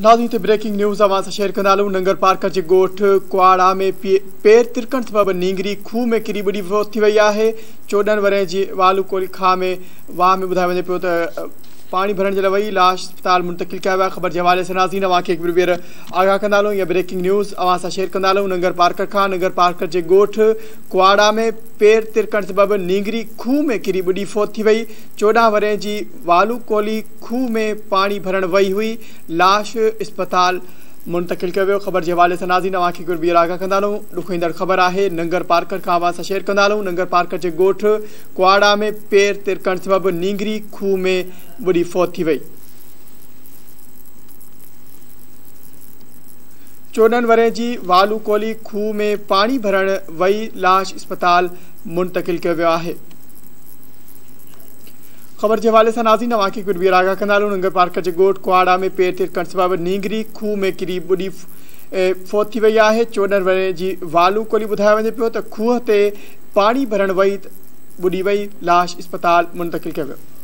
ناظرين هتي breaking news اوهان سان شيئر ڪندا هلون ننگر پارڪر جي ڳوٺ ڪواڙا ۾ پير ترڪڻ سبب نينگري کوهه ۾ ڪري ٻڏي فوت ٿي وئي آهي 14 ورهين جي والو ڪولهي کاهه ۾ واهه ۾ ٻڌايو وڃي پيو ته پاڻي ڀرڻ جي لاء وئي لاش اسپتال منتقل ڪيا ويا خبر جي حوالي سان ناظرين اوهان کي هڪ ڀيرو ٻيهر آگاهه ڪندا هلون اها بريڪنگ نيوز اوهان سان شيئر ڪندا هلون ننگر پارڪر کان ننگر پارڪر جي ڳوٺ ڪواڙا ۾ پير ترڪڻ سبب نينگري کوهه ۾ ڪري ٻڏي فوت ٿي وئي 14 ورهين جي والو ڪولهي کوهه ۾ پاڻي ڀرڻ وئي هئي لاش اسپتال منتقل ڪيو ويو خبر جي حوالي سان ناظرين اوهان کي هڪ ڀيرو ٻيهر آگاهه ڪندا هلون ڏکوئيندڙ خبر آهي ننگر پارڪر کان اوهان سان شيئر ڪندا هلون ننگر پارڪر جي ڳوٺ ڪواڙا ۾ پير ترڪڻ سبب نينگري کوهه ۾ ٻڏي فوت ٿي وئي. 14 ورهين جي والو ڪولهي کوهه ۾ پاڻي ڀرڻ وئي لاش اسپتال منتقل ڪيو ويو آهي. خبر جي حوالي سان ناظرين اوهان کي هڪ ڀيرو ٻيهر آگاهه ڪندا هلون ننگر پارڪر جي ڳوٺ ڪواڙا ۾ پير ترڪڻ سبب نينگري کوهه ۾ ڪري ٻڏي فوت ٿي وئي آهي. 14 ورهين جي والو ڪولهي ٻڌايو وڃي پيو ته کوهه تي پاڻي ڀرڻ وئي ته ٻڏي وئي، لاش اسپتال منتقل ڪيو ويو.